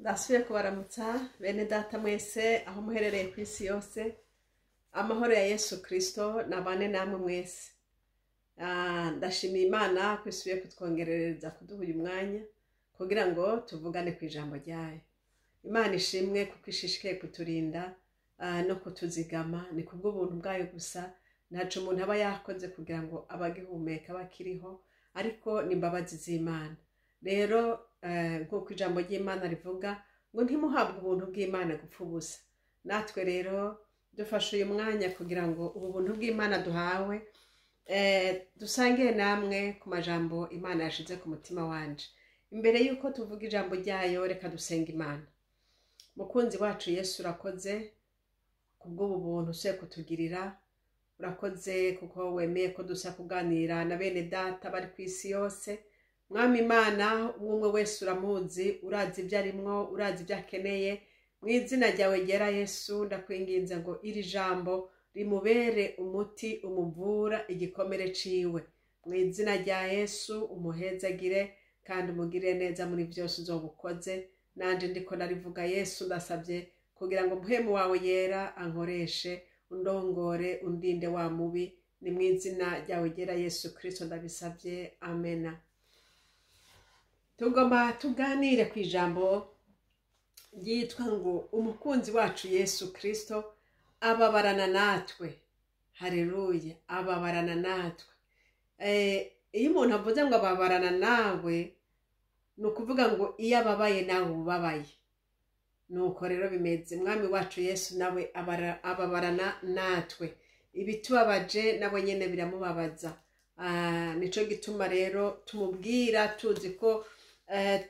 Ndasubiye kubaramutsa bene data mwese aho muherereye ku isi yose. Amahoro ya Yesu Kristo nabane namwe mwese. Ndashimiye Imana ko isubiye kutwongerereza kuduha uyu mwanya kugira ngo tuvugane ku ijambo ryayo. Imana ishimwe kuko ishishikaye kuturinda no kutuzigama. Ni kubw'ubuntu bwayo gusa, ntaco umuntu aba yakoze kugira ngo abe agihumeka, abe akiriho, ariko ni imbabazi z'Imana. Rero nk'uko ijambo ry'Imana rivuga ngo ntimuhabwe ubuntu bw'Imana gupfa ubusa. Natwe rero dufashe uyu mwanya kugira ngo ubu buntu bw'Imana duhawe dusangire namwe ku majambo Imana yashize ku mutima wanje. Imbere y'uko tuvuga ijambo ryayo, reka dusenga Imana. Mukunzi wacu Yesu, urakoze kubw'ubu buntu usuye kutugirira. Urakoze kuko wemeye ko dusa kuganira na bene data bari ku isi yose. Mwami Imana, umwe umwe wese uramuzi, urazi ibyo arimwo, urazi ibyo akeneye. Mu izina ryawe ryera Yesu, ndakwinginze ngo iri jambo rimubere umuti umuvura igikomere ciwe. Mu izina rya Yesu umuhezagire kandi umugirire neza muri byose uzobukoze. Nanje ndiko ndarivuga Yesu, ndasabye kugira ngo mpwemu wawe yera ankoreshe, undongore, undinde wa mubi. Ni mu izina ryawe ryera Yesu Kristo ndabisabye, amena. Tugomba tuganire ku ijambo ryitwa ngo umukunzi wacu Yesu Kristo ababarana natwe. Haleluya, ababarana natwe. Iyo umuntu avuze ngo ababarana nawe, ni ukuvuga ngo iyo ababaye nawe ubabaye. Nuko rero bimeze, Mwami wacu Yesu nawe ababarana natwe. Ibitubabaje nawe nyene biramubabaza. Nico gituma rero tumubwira tuzi ko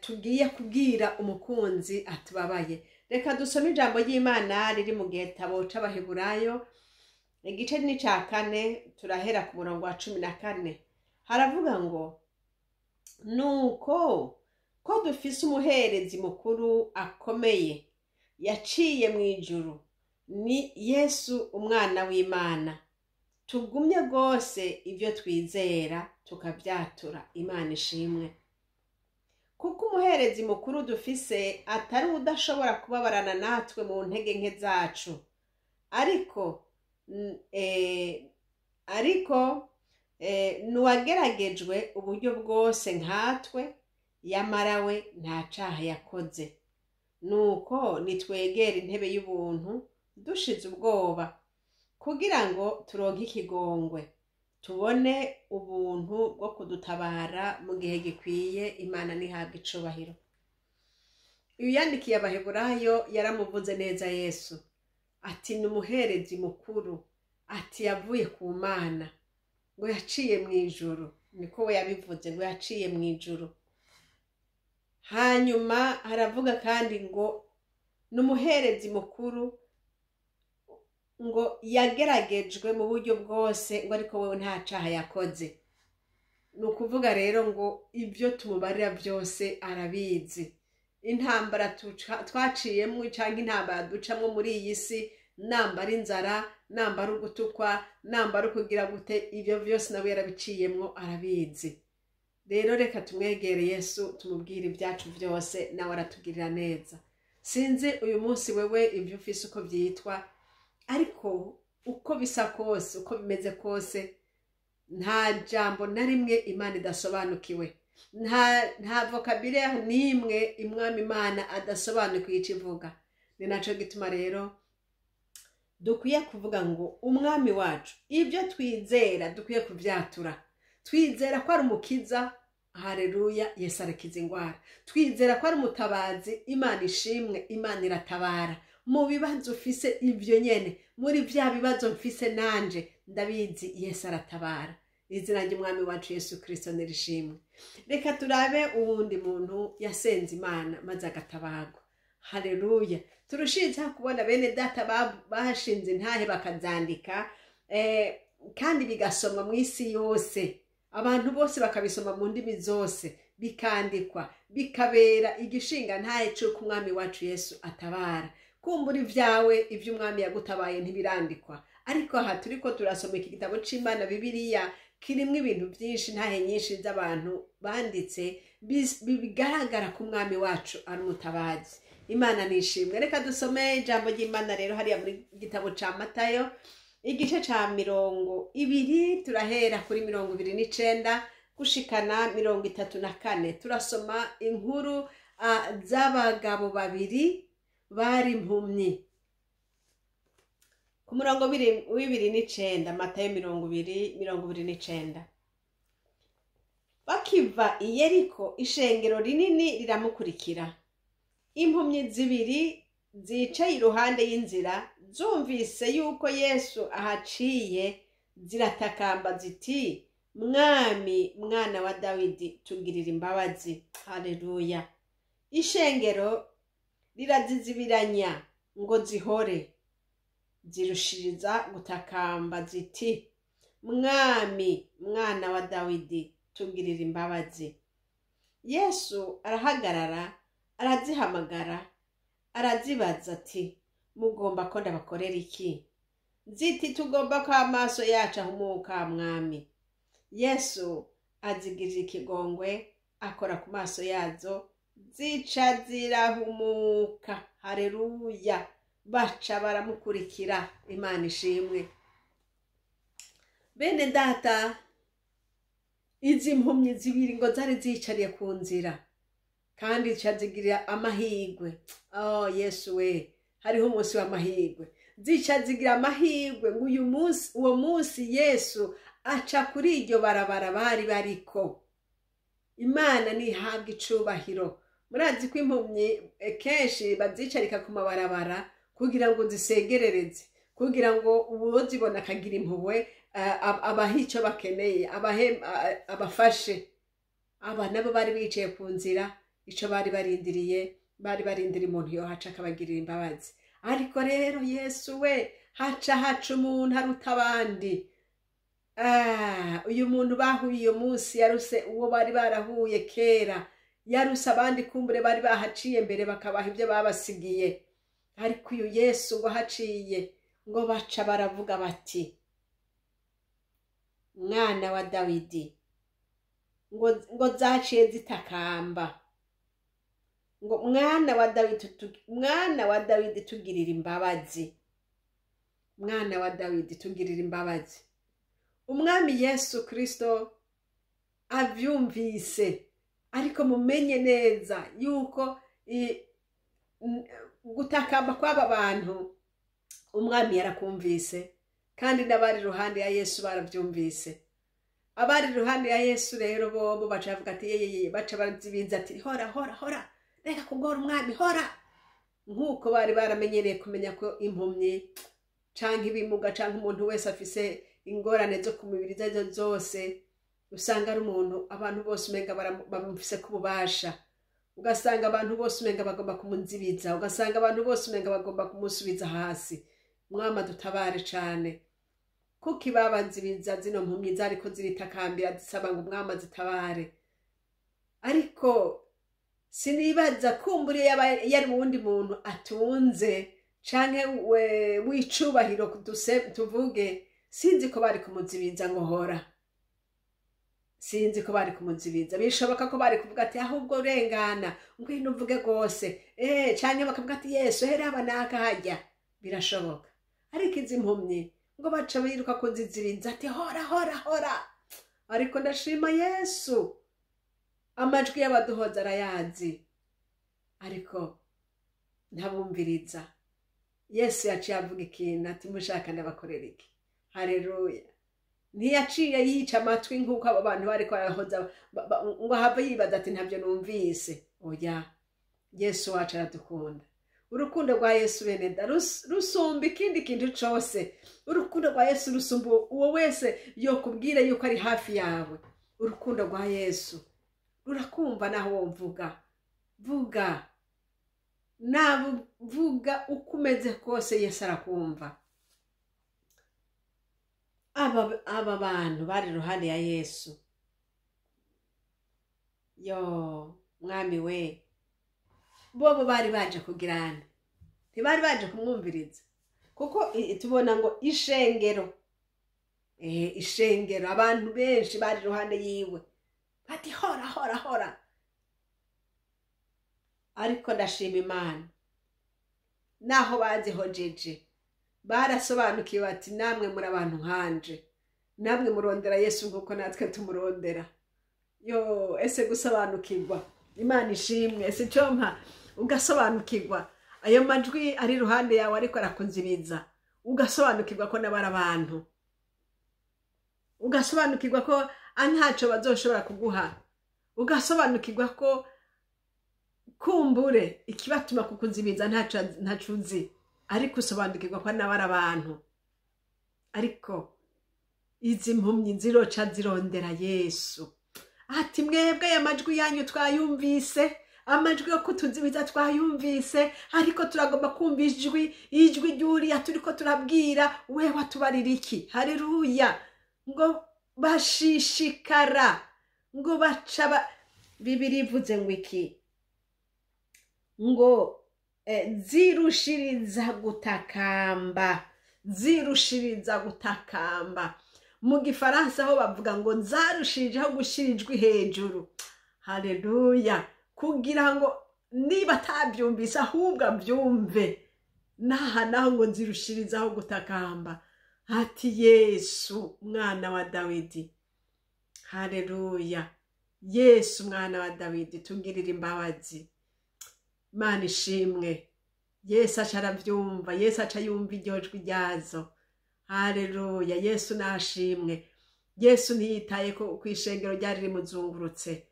tugiye kubwira umukunzi atubabaye. Reka dusome ijambo ry'Imana riri mu gitabo c'Abaheburayo, igice ni ca 4, turahera ku murongo wa 14. Haravuga ngo nuko ko dufise umuherezi mukuru akomeye yaciye mu ijuru, ni Yesu umwana w'Imana, tugumye rwose ibyo twizera tukabyatura. Imana ishimwe kuko umuherezi mukuru dufise atari udashobora kubabarana natwe mu ntege nke zacu, ariko nuwageragejwe uburyo bwose nkatwe, yamara we nta caha yakoze. Nuko nitwegera intebe y'ubuntu dushize ubwoba, kugira ngo turonke ikigongwe, tubone ubuntu bwo kudutabara mu gihe gikwiye. Imana nihabwe icubahiro. Uyu yandikiye Abaheburayo yaramuvuze neza Yesu, ati ni umuherezi mukuru, ati yavuye ku Mana, ngo yaciye mu ijuru. Niko we yabivuze, ngo yaciye mu ijuru. Hanyuma haravuga kandi ngo ni umuherezi mukuru, ngo yageragejwe mu buryo bwose, ngo ariko wewe nta caha yakoze. Ni ukuvuga rero ngo ibyo tumubarira byose arabizi. Intambara twaciyemwo canke intambara ducamwo muri iyi si, nambara inzara, nambara ugutukwa, nambara ukugira gute, ibyo byose nawe yarabiciyemwo, arabizi. Rero reka tumwegere Yesu, tumubwire ibyacu byose, nawe aratugirira neza. Sinzi uyu munsi wewe ibyo ufise uko byitwa, ariko uko bisa kose, uko bimeze kose, nta jambo na rimwe Imana idasobanukiwe, nta vocabulaire n'imwe imwami Imana adasobanukiwe ico ivuga. Ni naco gituma rero dukwiye kuvuga ngo umwami wacu ibyo twizera dukwiye kubyatura. Twizera ko ari umukiza, haleluya, Yesu arakiza ingwara. Twizera ko ari umutabazi, Imana ishimwe, Imana iratabara. Mu bibazo ufise ibyo nyene, muri vya bibazo mfise nanje ndabizi Yesu aratabara. Izina ry'umwami wacu Yesu Kristo nirishimwe. Reka turabe uwundi muntu yasenze Imana maze agatabagwa. Haleluya. Turushijeho kubona bene data bashinze intahe bakazandika, kandi bigasomwa mu isi yose, abantu bose bakabisoma mu ndimi zose, bikandikwa, bikabera igishinga ntahe c'uko umwami wacu Yesu atabara. Kumbura ivyawe ivy'umwami yagutabaye ntibirandikwa, ariko aha turiko turasoma iki gitabo c'Imana Bibiliya kirimwo ibintu byinshi, ntahe nyinshi z'abantu banditse Bigaragara ko Umwami wacu ari umutabazi. Imana nishimwe. Reka dusome ijambo ry'Imana rero hariya muri gitabo ca Matayo, igice ca 20, turahera kuri 29 gushikana 34. Turasoma inkuru z'abagabo babiri bari impumyi. Ku murongo wa 29, Matayo 20, 29: Bakiva i Yeriko, ishengero rinini riramukurikira. Impumyi zibiri zicaye iruhande y'inzira zumvise yuko Yesu ahaciye, ziratakamba ziti: "Mwami, Mwana wa Dawidi, tugirira imbabazi." Haleluya! Ishengero rirazizibiranya ngo zihore. Zirushiriza gutakamba ziti: "Mwami, Mwana wa Dawidi, tugirira imbabazi." Yesu arahagarara, arazihamagara, arazibaza ati: "Mugomba ko ndabakorera iki?" Ziti: "Tugomba ko amaso yacu ahumuka, Mwami." Yesu azigirira ikigongwe, akora ku maso yazo, zica zirahumuka. Hareruya! Baca baramukurikira. Imana ishimwe. Bene Data, izi mpumyi zibiri ngo zari ziyicariye ku nzira, kandi zica zigirira amahirwe. Oh Yesu we, hariho umunsi w'amahirwe. Zica zigira amahirwe ngo uyu munsi, uwo munsi Yesu aca kuri iryo barabara bari bariko. Imana ntihabwa icubahiro. Murazi ko impumyi kenshi bazicarika ku mabarabara kugira ngo zisegerereze, kugira ngo uwozibona akagira impuhwe, abahe icyo bakeneye, abahe, abafashe. Aba nabo bari bicaye ku nzira, icyo bari barindiriye, bari barindiriye umuntu yohaca akabagirira imbabazi. Ariko rero Yesu we, haca umuntu aruta abandi. Uyu muntu bahuye uyu munsi yaruse uwo bari barahuye kera, yaruse abandi kumbure bari bahaciye mbere bakabaha ibyo babasigiye. Ariko uyu Yesu ngo ahaciye, ngo baca baravuga bati: "Mwana wa Dawidi." Ngo zaciye zitakamba ngo: "Mwana wa Dawidi, Mwana wa Dawidi, tugirira imbabazi. Mwana wa Dawidi, tugirira imbabazi." Umwami Yesu Kristo avyumvise, ariko mumenye neza yuko gutakamba kw'aba bantu Umwami yarakumvise, kandi n'abari iruhande ya Yesu barabyumvise. Abari iruhande ya Yesu rero bobo baca bavuga ati: "Yeyeye!" Baca barazibiza ati: "Hora, hora, hora, reka kugora Umwami, hora." Nk'uko bari baramenyereye kumenya ko impumyi canke ibimuga canke umuntu wese afise ingorane zo ku mibiri izo arizo zose, usanga ari umuntu abantu bose umenga bamufise ku bubasha, ugasanga abantu bose umenga bagomba kumuzibiza, ugasanga abantu bose umenga bagomba kumusubiza hasi. Mwama dutabare cane. Kuko ibabazibiza zino mpumyi zariko ziritakambira zisaba ngo Umwami azitabare? Ariko sinibaza, kumburiye yaba yari uwundi muntu atunze canke w'icubahiro tuvuge, sinzi ko bari kumuzibiza ngo hora, sinzi ko bari kumuzibiza. Bishoboka ko bari kuvuga ati: "Ahubwo rengana, ngwino uvuge rwose," canke bakavuga ati: "Yesu, heraba naka hajya." Birashoboka. Ariko izi mpumyi ngo baca biruka kuzizibiza ati: "Hora, hora, hora." Ariko ndashima Yesu, amajwi y'abaduhoza arayazi, ariko ntabumviriza. Yesu yaciye avuga ikintu ati: "Mushaka ndabakorera iki?" Hareruya! Ntiyaciye yica amatwi nk'uko abo bantu bariko barahoza ngo ahave yibaza ati: "Ntabyo numvise." Oya, Yesu wacu aradukunda. Urukundo rwa Yesu, bene da, rusumba ikindi kintu cose. Urukundo rwa Yesu rusumba uwo wese yokubwira yuko ari hafi yawe. Urukundo rwa Yesu rurakumva naho wovuga vuga navuga uko umeze kose, Yesu arakumva. Aba bantu bari iruhande ya Yesu, yo Mwami we, bobo bari baje kugirana, ntibari baje kumwumviriza, kuko tubona ngo ishengero, ishengero, abantu benshi bari iruhande yiwe bati: "Hora, hora, hora." Ariko ndashima Imana, naho bazihojeje barasobanukiwe, bati: "Namwe muri abantu nkanje, namwe murondera Yesu nk'uko natwe tumurondera." Yo, ese gusobanukirwa! Imana ishimwe. Ese cyompa ugasobanukirwa ayo majwi ari iruhande yawe ariko arakuzibiza, ugasobanukirwa ko nabo ari abantu, ugasobanukirwa ko ntacyo bazoshobora kuguha, ugasobanukirwa ko kumbure ikibatuma kukuzibiza ntacyo uzi, ariko usobanukirwa ko nabo ari abantu. Ariko izi mpumyi ziroca zirondera Yesu, ati: "Mwebwe aya majwi yanyu twayumvise, amajwi yo kutuzibiza twayumvise, ariko turagomba kumva ijwi ry'uriya turiko turabwira. Wewe atubarira iki?" Hareruya! Ngo bashishikara, ngo baca Bibiri ivuze ngo iki? Ngo zirushiriza gutakamba, zirushiriza gutakamba. Mu Gifaransa aho bavuga ngo zarushirijeho gushyira ijwi hejuru. Hareruya! Kugira ngo niba atabyumvise ahubwo abyumve. N'aha naho ngo nzirushirizaho gutakamba, ati: "Yesu mwana wa Dawidi, hareruya, Yesu mwana wa Dawidi, tugirire imbabazi." Imana ishimwe. Yesu aca arabyumva, Yesu aca yumva iryo jwi ryazo. Hareruya, Yesu nashimwe. Yesu ntiyitaye ko ku ishengero ryari rimuzungurutse,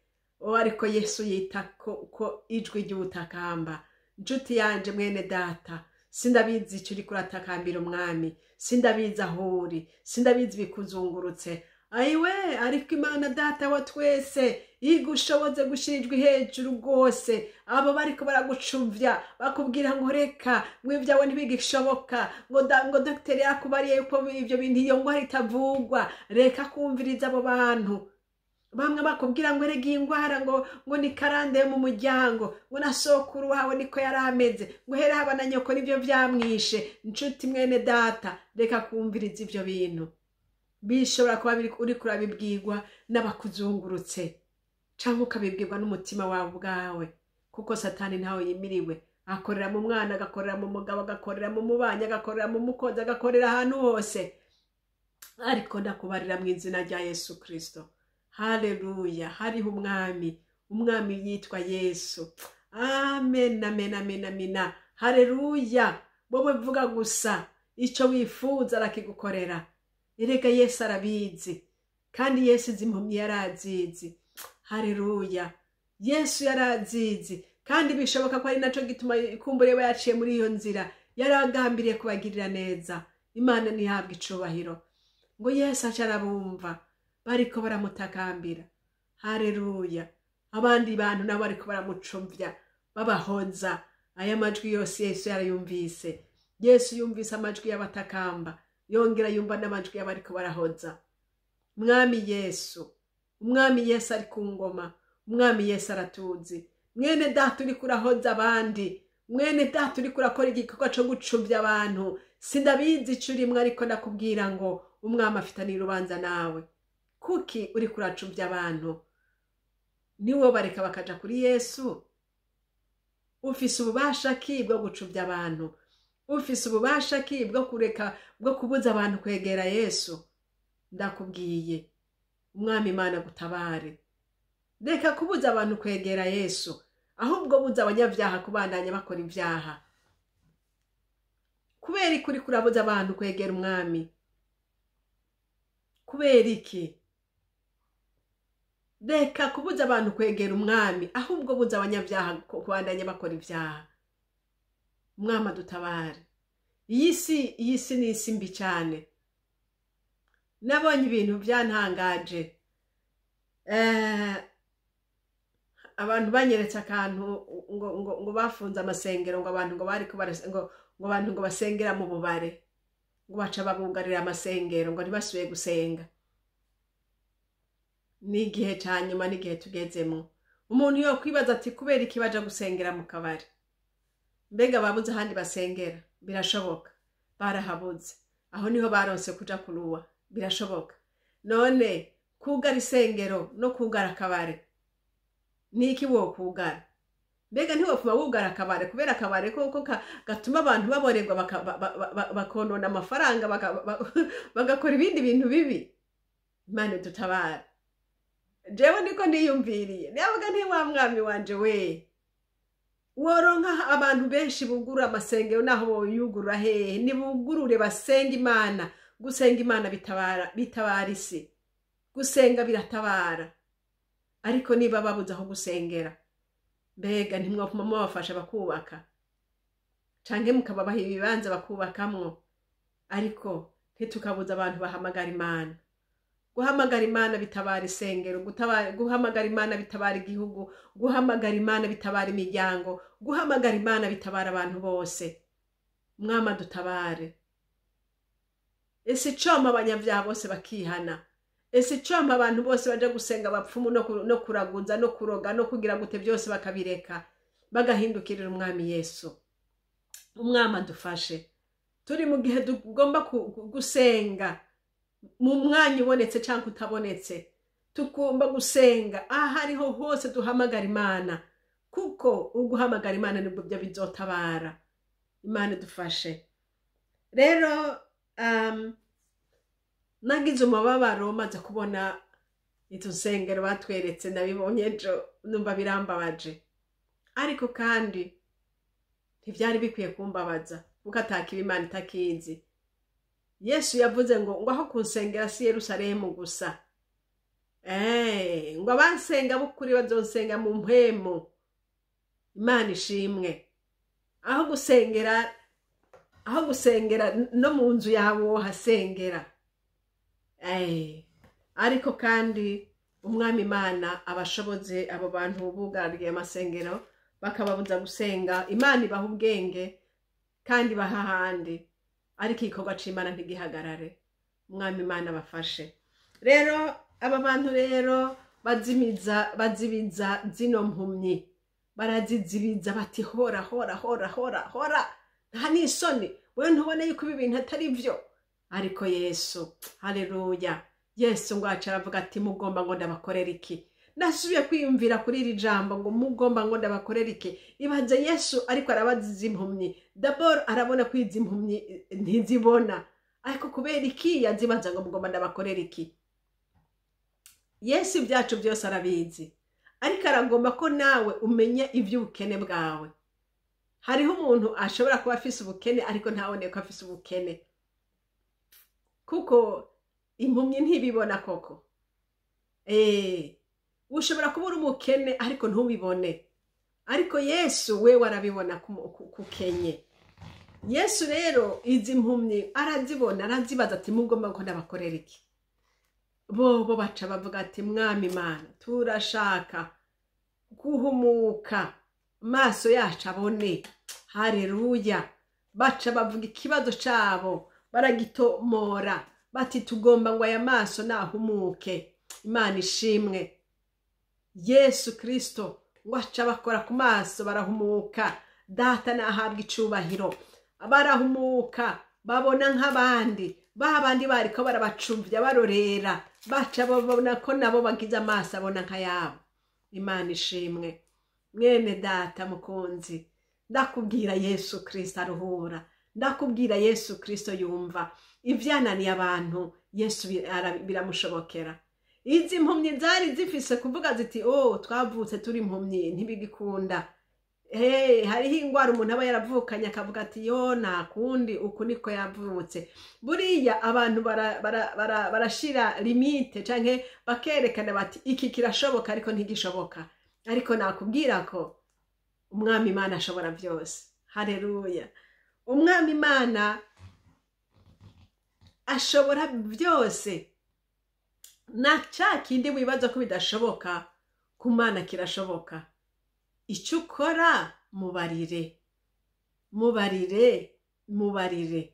ariko Yesu yita ko ijwi ry'ubutakamba. Inshuti yanje, mwene data, sindabizi icyo uriko uratakambira Umwami, sindabizi aho uri, sindabizi ibikuzungurutse, ayiwe, ariko Imana Data wa twese igushoboze gushyira ijwi hejuru rwose. Abo bariko baragucuvya bakubwira ngo reka, ngo ibyawe ntibigishoboka, ngo dogiteri yakubariye yuko ibyo bintu, iyo ngwara itavugwa, reka kumviriza abo bantu. Bamwe bakubwira ngo erega iyi ndwara ngo ni karande yo mu muryango, ngo na sokuru wawe niko yari ameze, ngo here haba na nyoko nibyo byamwishe. Inshuti, mwene data, reka kumviriza ibyo bintu. Bishobora kuba uriko urabibwirwa n'abakuzungurutse, cyangwa ukabibwirwa n'umutima wawe ubwawe, kuko Satani ntawe yimiriwe. Akorera mu mwana, agakorera mu mugabo, agakorera mu mubanyi, agakorera mu mukozi, agakorera ahantu hose. Ariko ndakubarira mu izina rya Yesu Kirisito, haleluya, hariho Umwami, Umwami yitwa Yesu. Amen, amen, amen, amina. Haleluya! Wowe vuga gusa icyo wifuza, arakigukorera. Erega Yesu arabizi, kandi Yesu izi impumyi yarazizi. Haleluya! Yesu yarazizi, kandi bishoboka ko ari nacyo gituma ikumbure we yaciye muri iyo nzira, yaragambiriye kubagirira neza. Imana ntihabwe icubahiro. Ngo Yesu aca arabumva bariko baramutakambira. Haleluya! Abandi bantu nabo bariko baramucumvya, babahoza. Aya majwi yose Yesu yarayumvise. Yesu yumvise amajwi y'abatakamba, yongera yumva n'amajwi y'abariko barahoza. Mwami Yesu, Umwami Yesu ari ku ngoma, Umwami Yesu aratuzi. Mwene data uriko urahoza abandi, mwene data uriko urakora igikorwa co gucuvya abantu, sindabizi ico urimwo, ariko ndakubwira ngo Umwami afitaniye urubanza nawe. Kuki uriko uracuvya abantu? Niwo bareka bakaja kuri Yesu? Ufise ububasha ki bwo gucuvya abantu? Ufise ububasha ki bwo kureka, bwo kubuza abantu kwegera Yesu? Ndakubwiye, Umwami Imana gutabare. Reka kubuza abantu kwegera Yesu, ahubwo buza abanyabyaha kubandanya bakora ibyaha. Kubera iki uriko urabuza abantu kwegera Umwami? Kubera iki? Reka kubuza abantu kwegera Umwami, ahubwo buza abanyabyaha kubandanya bakora ibyaha. Umwami adutabare. Iyi si ni isi mbi cyane. Nabonye ibintu byantangaje. Abantu banyeretse akantu ngo bafunze amasengero, ngo abantu ngo bariko ngo abantu ngo basengera mu bubare, ngo baca babugarira amasengero, ngo ntibasubiye gusenga. N'igihe cya nyuma, n'igihe tugezemo, umuntu yo kwibaza ati: "Kubera iki baja gusengera mu kabari? Mbega babuze ahandi basengera?" Birashoboka barahabuze, aho niho baronse kuja kuruwa, birashoboka. None kugara isengero no kugara akabare, niki wo kugara? Mbega ntiwopfuma wugara akabare kubera akabare koko gatuma abantu baborerwa, bakonona amafaranga, bagakora ibindi bintu bibi? Imana idutabara. Jewe niko niyumviriye, niyavuga nti: "Wa mwami wanje we, woronka abantu benshi bugurura amasengero, naho boyugurura hehe, nibugurure basenga Imana." Gusenga Imana bitabara, bitabara isi. Gusenga biratabara. Ariko niba babuze aho gusengera, mbega ntimwopfuma mubafasha bakubaka, canke mukababaha ibibanza bakubakamwo? Ariko ntitukabuza abantu bahamagara Imana. Guhamagara Imana bitabara isengero, guhamagara Imana bitabara igihugu, guhamagara Imana bitabara imiryango, guhamagara Imana bitabara abantu bose. Mwama dutabare. Ese icompa abanyabyaha bose bakihana? Ese icompa abantu bose baja gusenga abapfumu no kuraguza no kuroga no kugira gute byose bakabireka, bagahindukirira Umwami Yesu? Umwami adufashe. Turi mu gihe tugomba gusenga mu mwanya ubonetse cyangwa utabonetse. Tugomba gusenga aho ariho hose, duhamagara Imana, kuko uguhamagara Imana nibwo byo bizotabara. Imana idufashe. Rero nagize umubabaro maze kubona izo nsengero batweretse. Nabibonye ejo, numva birambabaje, ariko kandi ntibyari bikwiye kumbabaza, kuko atakiba Imana itakizi. Yesu yavuze ngo aho kunsengera si Yerusalemu gusa, ngo abansenga b'ukuri bazonsenga mu mpwemu. Imana ishimwe. Aho gusengera no mu nzu yawe wohasengera. Ariko kandi Umwami Imana abashoboze abo bantu bugarariye amasengero bakababuza gusenga. Imana ibaha ubwenge kandi ibaha ahandi, ariko igikorwa c'Imana ntigihagarare. Umwami Imana abafashe. Rero aba bantu rero bazimiza, bazibiza zino mpumyi, barazizibiza bati: "Hora, hora, hora, hora, hora, nta n'isoni, wewe ntubone yuko ibi bintu atari byo?" Ariko Yesu, haleluya, Yesu ngo aca aravuga ati: "Mugomba ngo ndabakorera iki?" Nasubiye kwiyumvira kuri iri jambo ngo: "Mugomba ngo ndabakorera iki?" Ibaze Yesu ariko arabaza izi mpumyi. D'abord arabona ko izi mpumyi ntizibona, ariko kubera iki yazibaza ngo: "Mugomba ndabakorera iki?" Yesu ibyacu byose arabizi, ariko aragomba ko nawe umenya iby'ubukene bwawe. Hariho umuntu ashobora kuba afise ubukene ariko ntabone ko afise ubukene, kuko impumyi ntibibona koko. Ushobora kuba uri umukene ariko ntubibone, ariko Yesu we arabibona kukenye. Yesu rero izi mpumyi arazibona, arazibaza ati: "Mugomba ko ndabakorera iki?" Bobo baca bavuga ati: "Mwami Imana, turashaka guhumuka, amaso yacu abone." Hareruya! Baca bavuga ikibazo cabo, baragitomora bati: "Tugomba ngo aya maso nahumuke." Imana ishimwe. Yesu Kristo ngo aca bakora ku maso, barahumuka. Data nahabwa icubahiro. Barahumuka, babona nk'abandi. Ba bandi bariko barabacuvya barorera, baca babona ko nabo bagize amaso abona nk'ayabo. Imana ishimwe. Mwene data mukunzi, ndakubwira Yesu Kristo aruhura, ndakubwira Yesu Kristo yumva. Ibyananiye abantu, Yesu biramushobokera. Izi mpumyi zari zifise kuvuga ziti: "Oh, twavutse turi impumyi, ntibigikunda." Hey, hariho ingwara umuntu aba yaravukanye akavuga ati: "Yo, nta kundi, uku niko yavutse." Buriya abantu barashira limite canke bakerekana bati: "Iki kirashoboka, ariko ntigishoboka." Ariko nakubwira ko Umwami Imana ashobora byose. Haleluya! Umwami Imana ashobora byose. Na ca kindi wibaza ko bidashoboka, ku Mana kirashoboka. Icyo ukora, mubarire, mubarire, mubarire.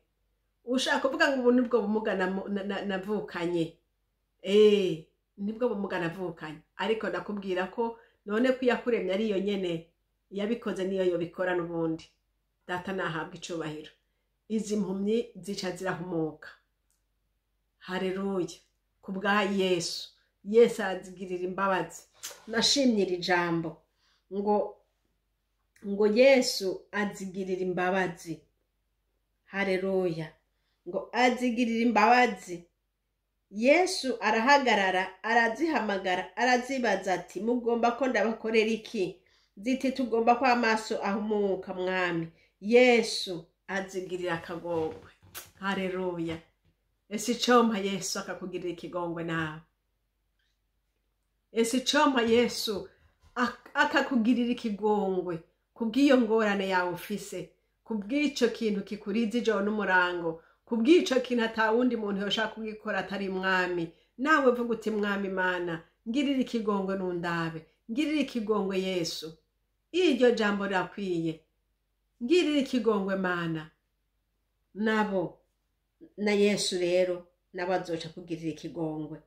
Ushaka kuvuga ngo: "Ubu nibwo bumuga navukanye, nibwo bumuga navukanye." Ariko ndakubwira ko none ko iyakuremye ariyo nyene yabikoze, niyo yobikora n'ubundi. Data nahabwa icubahiro. Izi mpumyi zica zirahumuka. Hareruya! Ku bwa Yesu, Yesu arazigirira imbabazi. Nashimye iri jambo ngo Ngo Yesu azigirira imbabazi. Hareruya! Ngo azigirira imbabazi. Yesu arahagarara, arazihamagara, arazibaza ati: "Mugomba ko ndabakorera iki?" Ziti: "Tugomba ko amaso ahumuka, Mwami." Yesu azigirira akagongwe. Hareruya! Ese icompa Yesu akakugirira ikigongwe nawe? Ese icompa Yesu akakugirira ikigongwe kubw'iyo ngorane yawe ufise, kubw'ico kintu kikuriza ijoro n'umurango, kubw'ico kintu atawundi muntu yoshaka kugikora atari Mwami? Nawe vuga uti: "Mwami Mana, ngirira ikigongwe, nundabe, ngirira ikigongwe Yesu." Iryo jambo rirakwiye: "Ngirira ikigongwe, Mana." Nabo na Yesu rero nabo azoca kugirira ikigongwe.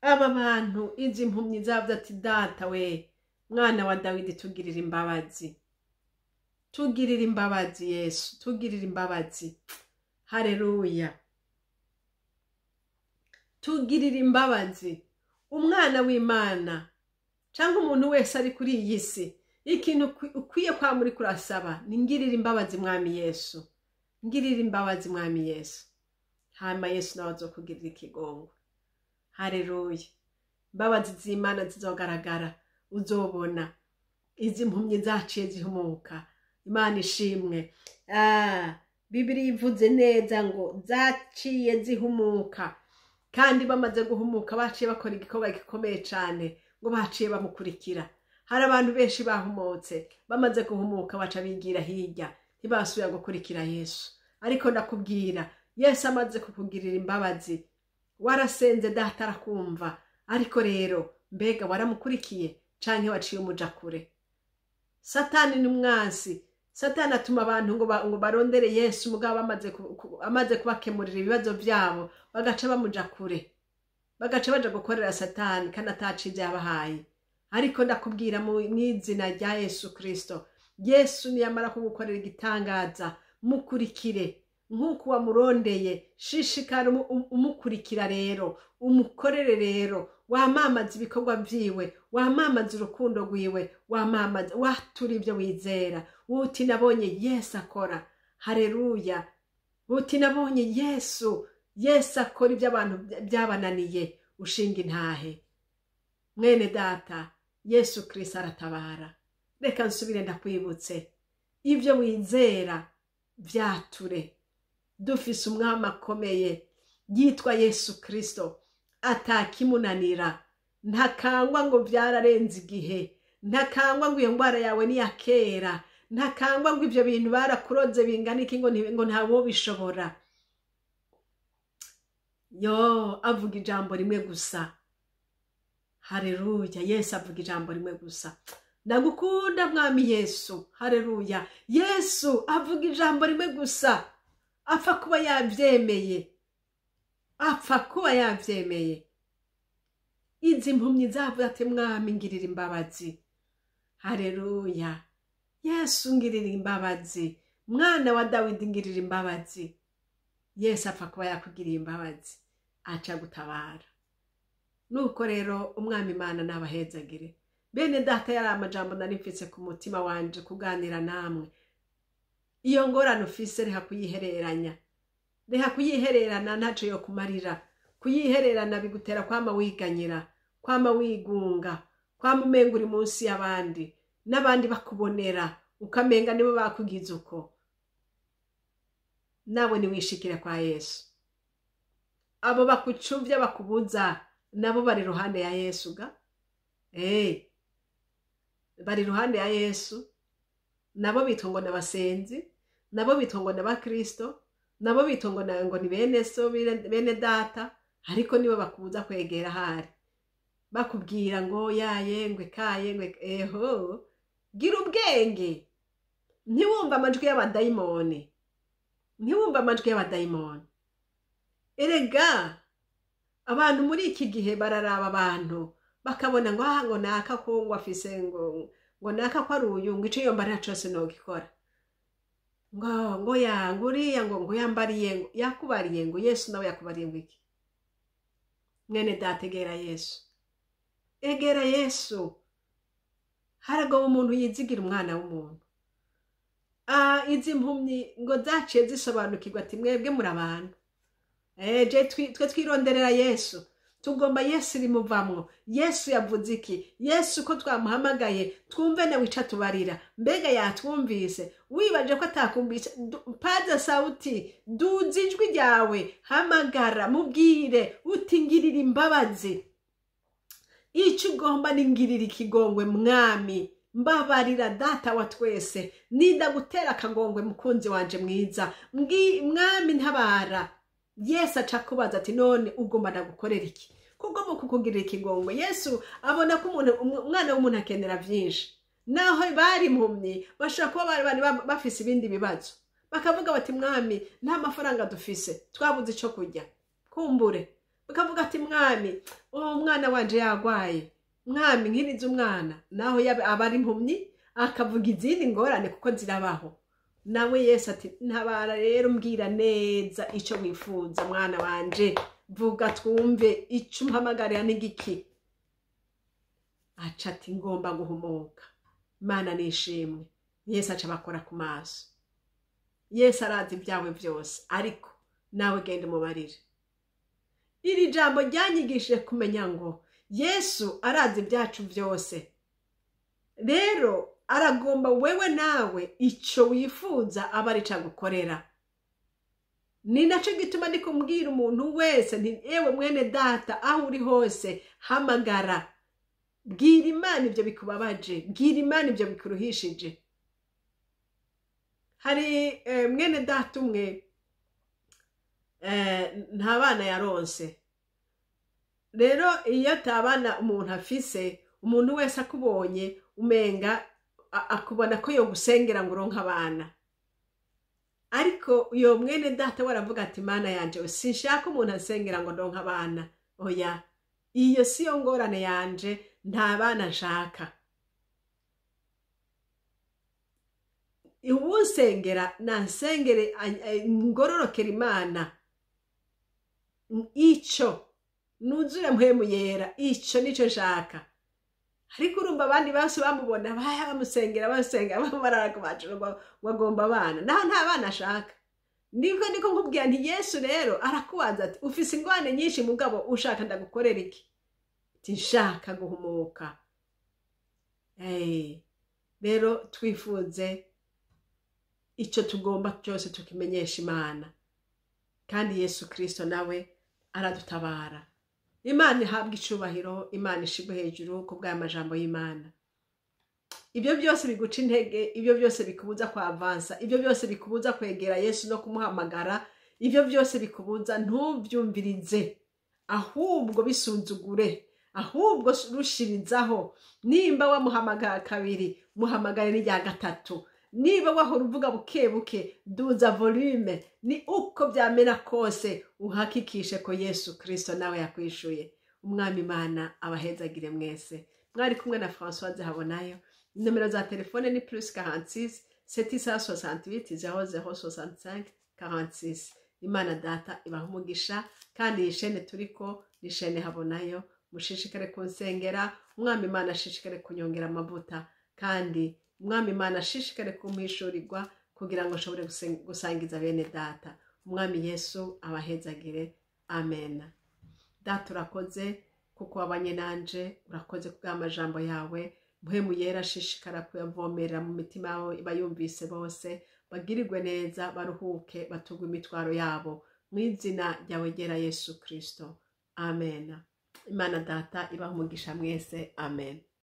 Aba bantu, izi mpumyi zavuze ati: "Data we, Mwana wa Dawidi, tugirira imbabazi, tugirira imbabazi Yesu, tugirira imbabazi." Hareruya! Tugirira imbabazi. Umwana w'Imana cyangwa umuntu wese ari kuri iyi si, ikintu ukwiye kwa muri kurasaba ni: "Ngirira imbabazi, Mwami Yesu, ngirira imbabazi, Mwami Yesu." Hanyuma Yesu nawe azokugirira ikigongwe. Hareruya! Imbabazi z'Imana zizogaragara, uzobona izi mpumyi zaciye zihumuka. Imana ishimwe. Bibiri ivuze neza ngo zaciye zihumuka, kandi bamaze guhumuka baciye bakora igikorwa gikomeye cyane, ngo baciye bamukurikira. Hari abantu benshi bahumutse, bamaze guhumuka baca bigira hirya, ntibasubira gukurikira Yesu. Ariko ndakubwira, Yesu amaze kukugirira imbabazi, warasenze Data arakumva, ariko rero mbega waramukurikiye canke waciye umuja kure? Satani ni umwansi. Satani atuma abantu ngo barondere Yesu, mugabo amaze kubakemurira ibibazo vyabo bagaca bamuja kure, bagaca baja gukorera Satani kandi ataca ivyo yabahaye. Ariko ndakubwira mu mw'izina rya Yesu Kristo, Yesu niyamara kugukorera igitangaza, mukurikire nk'uko wamurondeye. Shishikara umukurikira rero, umukorere rero, wamamaza ibikorwa vyiwe, wamamaza urukundo rwiwe, wamamaza, watura ibyo wizera. Uti: "Nabonye Yesu akora." Hareruya! Uti: "Nabonye Yesu, Yesu akora ibyo abantu byabananiye." Ushinga intahe, mwene Data, Yesu Kristo aratabara. Reka nsubire ndakwibutse: ibyo wizera vyature. Dufise umwami akomeye yitwa Yesu Kristo, atakimunanira. Ntakangwa ngo byararenze igihe, ntakangwa ngo iyo ndwara yawe ni iya kera, ntakangwa ngo ibyo bintu barakuroze bingana iki, ngo ntawobishobora. Yo avuga ijambo rimwe gusa. Hareruya! Yesu avuga ijambo rimwe gusa. Ndagukunda, Mwami Yesu. Hareruya! Yesu avuga ijambo rimwe gusa, apfa kuba yabyemeye, apfa kuba yabyemeye. Izi mpumyi zavuze ati: "Mwami, ngirira imbabazi." Hareruya! "Yesu, ngirira imbabazi, Mwana wa Dawidi, ngirira imbabazi." Yesu apfa kuba yakugiriye imbabazi, aca gutabara. Nuko rero Umwami Imana nabahezagire, bene Data. Yari amajambo nari mfise ku mutima wanje kuganira namwe. Iyo ngorane ufise, reka kuyihereranya, reka kuyihererana, ntaco yo kumarira. Kuyihererana bigutera kwama wiganyira, kwama wigunga, kwama umenga uri munsi y'abandi, n'abandi bakubonera ukamenga nibo bakugize uko. Nawe niwishikire kwa Yesu. Abo bakucuvya, bakubuza, nabo bari iruhande ya Yesu ga. Bari iruhande ya Yesu. Nabo bitwa ngo n'abasenzi, nabo bitwa ngo n'abakristo, nabo bitwa ngo ni bene so, bene Data, ariko nibo bakubuza kwegera. Ahari bakubwira ngo yaye ngwe kaye ngwe eho. Gira ubwenge, ntiwumve amajwi y'abadayimoni, ntiwumve amajwi y'abadayimoni. Erega abantu muri iki gihe bararaba abantu bakabona ngo aha ngo naka ko ngo afise ngo naka ko ari uyu, ngo ico yombarira cose nogikora, ngo ya ngo uriya ngo yambariye, ngo yakubariye, ngo Yesu nawe yakubariye ngo iki? Mwene Data, egera Yesu, egera Yesu. Haragowe umuntu yizigira umwana w'umuntu. Izi mpumyi ngo zaciye zisobanukirwa ati mwebwe muri abantu, twe twironderera Yesu, tugomba Yesu rimuvamwo. Yesu yavuze iki? Yesu ko twamuhamagaye twumve nawe ico atubarira. Mbega yatwumvise? Wibaje ko atakumvise? Paza sauti, duza ijwi ryawe, hamagara, mubwire uti ngirira imbabazi, ico ugomba ni ngirira ikigongwe mwami, mbabarira data wa twese, ninda gutera akagongwe mukunzi wanje mwiza, mwami ntabara. Yesu aca kubaza ati none ugomba ndagukorera iki? Kuko mu kukugirira ikigongwe Yesu abona ko umwana w'umuntu akenera vyinshi. Naho bari impumyi bashobora kuba bari bafise ibindi bibazo, bakavuga bati mwami nta mafaranga dufise, twabuze ico kurya, kumbure. Bakavuga ati mwami uwo mwana wanje yagwaye, mwami nkiriza umwana. Naho aba ari impumyi akavuga izindi ngorane kuko zirabaho. Nawe Yesu ati ntabara rero, mbwira neza ico wifuza mwana wanje, vuga twumve ico umpamagarira n'igiki. Aca ati ngomba guhumuka. Imana nishimwe. Yesu aca abakora ku maso. Yesu arazi ibyawe byose, ariko nawe genda umubarire. Iri jambo ryanyigishije kumenya ngo Yesu arazi ibyacu byose. Rero aragomba wewe nawe ico wifuza aba arico agukorera. Ni naco gituma ndi kumbwira umuntu wese nti ewe mwene data, aho uri hose hamagara, bwira Imana ibyo bikubabaje, bwira Imana ibyo bikuruhishije. Hari mwene data umwe nta bana yaronse. Rero iyo atabana umuntu afise, umuntu wese akubonye umenga akubona ko yogusengera ngo uronke abana. Ariko uyo mwene data waravuga ati Mana yanje, sinshaka umuntu ansengera ngo ndonke abana. Oya, iyo siyo ngorane yanje, nta bana nshaka. Uwunsengera nansengere ngororokera Imana, ico nuzure mpwemu yera, ico nico nshaka. Ariko urumva abandi bose bamubona bamusengera basenga bamarara kubacura ngo agomba abana, naho nta bana ashaka. Niko nkubwira nti Yesu rero arakubaza ati ufise ingwane nyinshi mugabo ushaka ndagukorera iki? Ati nshaka guhumuka. Rero twifuze ico tugomba cyose tukimenyesha Imana, kandi Yesu Kristo nawe aradutabara. Imana ihabwe icubahiro, Imana ishigwe hejuru ku bw'aya majambo y'Imana. Ibyo byose biguca intege, ibyo byose bikubuza kwavansa, ibyo byose bikubuza kwegera Yesu no kumuhamagara, ibyo byose bikubuza ntuvyumvirize, ahubwo bisunzugure, ahubwo rushirizaho. Nimba wamuhamagara kabiri, muhamagare n'irya gatatu. Niba wahora uvuga buke buke, duza volume. Ni uko byamera kose uhakikishe ko Yesu Kristo nawe yakwishuye. Umwami Imana abahezagire mwese. Mwari kumwe na Françoise Habonayo. Nomero za telefone ni +46 768 0065 46. Imana data ibaha umugisha, kandi iyi shene turiko ni shene Habonayo. Mushishikare kunsengera, Umwami Imana ashishikare kunyongera amavuta, kandi Umwami Imana ashishikare kumpishurirwa kugira ngo nshobore gusangiza bene data. Umwami Yesu abahezagire. Amen. Data urakoze kuko wabanye nanje, urakoze kubw'amajambo yawe. Mpwemu yera ashishikara kuyavomerera mu mitima yabo bayumvise bose, bagirirwe neza, baruhuke, batugwe imitwaro yabo, mu izina ryawe ryera Yesu Kristo. Amen. Imana data ibaha umugisha mwese. Amen.